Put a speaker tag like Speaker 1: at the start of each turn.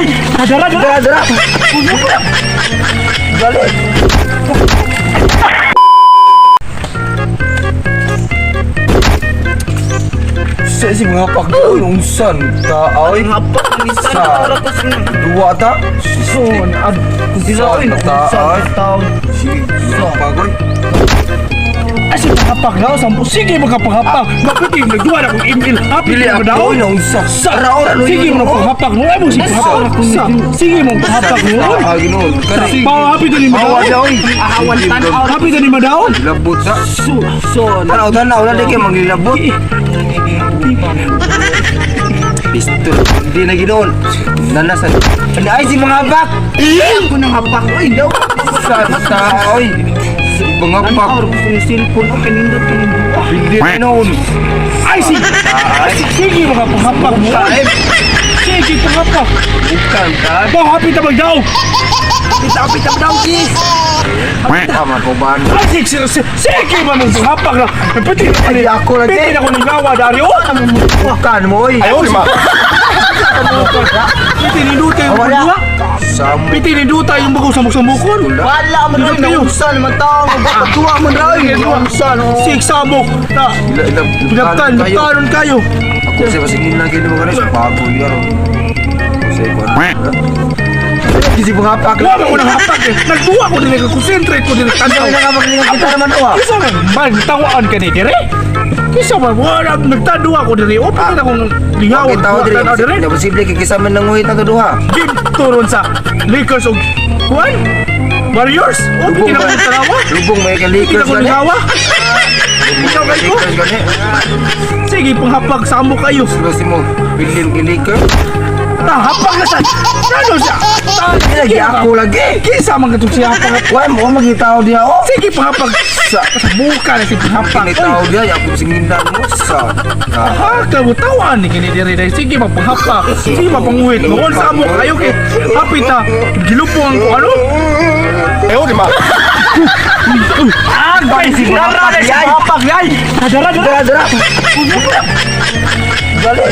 Speaker 1: Ay, dara dara.
Speaker 2: Dara, dara. Balik. Sa si mga pagkaunsan ta ay
Speaker 3: Hapak ni
Speaker 2: Sa duwa ta.
Speaker 1: Son, ad
Speaker 2: Sa ta ay si mga pagoy.
Speaker 1: Ay, si panghapak na sampo. Sige magkapangapak. Mapiti nagduwa na kong email. Happy
Speaker 2: Dili
Speaker 1: na
Speaker 2: ako
Speaker 1: daw.
Speaker 2: na unsa.
Speaker 1: Sa
Speaker 2: Ra ora
Speaker 1: Sige mo panghapak no. Ay mo si panghapak. Sa sige mo panghapak no.
Speaker 2: Ah, Ginoo. Kani.
Speaker 1: Pawa happy ni
Speaker 2: Awa
Speaker 1: madaon.
Speaker 2: daw.
Speaker 3: Awan tan-aw.
Speaker 1: Happy ni madaon.
Speaker 2: Labot ta.
Speaker 3: Son.
Speaker 2: Tanaw tanaw na di kay maglilabot. Pistol. Hindi na ginoon. Nanasan. Ay si mga bak.
Speaker 3: Ako nang hapak. Oy, daw.
Speaker 2: Sa ta oy. Mga bak.
Speaker 3: Tanaw ko yung cellphone ko kanindot ko yung buwa.
Speaker 2: Hindi ginoon.
Speaker 1: Ay si sige mga panghapak mo. Sige panghapak.
Speaker 2: Bukan ka.
Speaker 1: Pawa happy ta magdaw.
Speaker 3: Pita pita daw ki.
Speaker 2: Tama ko ba?
Speaker 1: Ay sige sige sige ba mong panghapak na. Piti
Speaker 2: Ay, ako lagi.
Speaker 1: Piti na ko ning gawa dari oh.
Speaker 2: Bukan mo oy.
Speaker 1: Ayaw ma. Piti ni duta yung
Speaker 2: Wala.
Speaker 1: duwa.
Speaker 2: Samo.
Speaker 1: Piti ni duta yung bago samok-samokon.
Speaker 3: Wala man
Speaker 1: Dito
Speaker 3: oy
Speaker 1: kayo.
Speaker 3: naunsa naman tao magpatuwa man ra oy. Naunsa no.
Speaker 1: Sig samok na
Speaker 2: Ila ila.
Speaker 1: pinagtan, nagtanon kayo.
Speaker 2: Ako sa pasingin lagi ni mga guys. Bago yan. Sa ikaw. Kasi mga pak.
Speaker 1: Wala ko nang hapak eh. Nagduwa ko din nagkonsentrate ko din tanaw.
Speaker 2: Kita naman oh.
Speaker 1: Kisa man man tawaan ka ni dire. Kisa man wala nagtaduwa ko dire. O pati na kong lingaw.
Speaker 2: Okay, tao dire.
Speaker 1: Tanaw dire.
Speaker 2: Hindi posible kay kisa man nanguhit na to duha.
Speaker 1: Game turon sa Lakers og kuan. Warriors. O pati na kong tanawa.
Speaker 2: Lubong may ka
Speaker 1: Pati na
Speaker 2: Lakers
Speaker 1: kong
Speaker 2: gani.
Speaker 1: lingawa.
Speaker 2: Lubong
Speaker 1: Ikaw
Speaker 2: may
Speaker 1: kay ko.
Speaker 2: Lakers gani.
Speaker 1: Sige panghapak sa amo kayo.
Speaker 2: Sino si mo? Bilin kay Lakers.
Speaker 1: Ta hapak na sa. Ano siya? Ta
Speaker 2: Lagi ako lagi.
Speaker 1: Kisa man katong siya hapak.
Speaker 2: Why mo magitaw diha oh?
Speaker 1: Sige panghapak
Speaker 2: Sa
Speaker 1: sa buka na si panghapak.
Speaker 2: Kini tao diha ako singindan mo sa.
Speaker 1: Ha, kamu tawaan ni kini diri dai. Sige mapanghapa. Sige mapanguhit. Noon sa amo kayo kay happy ta. Gilupong ko ano? Ayo di ba? Ah, bay si dara dai si hapak yai. Dara dara.
Speaker 2: Dara dara. Balik.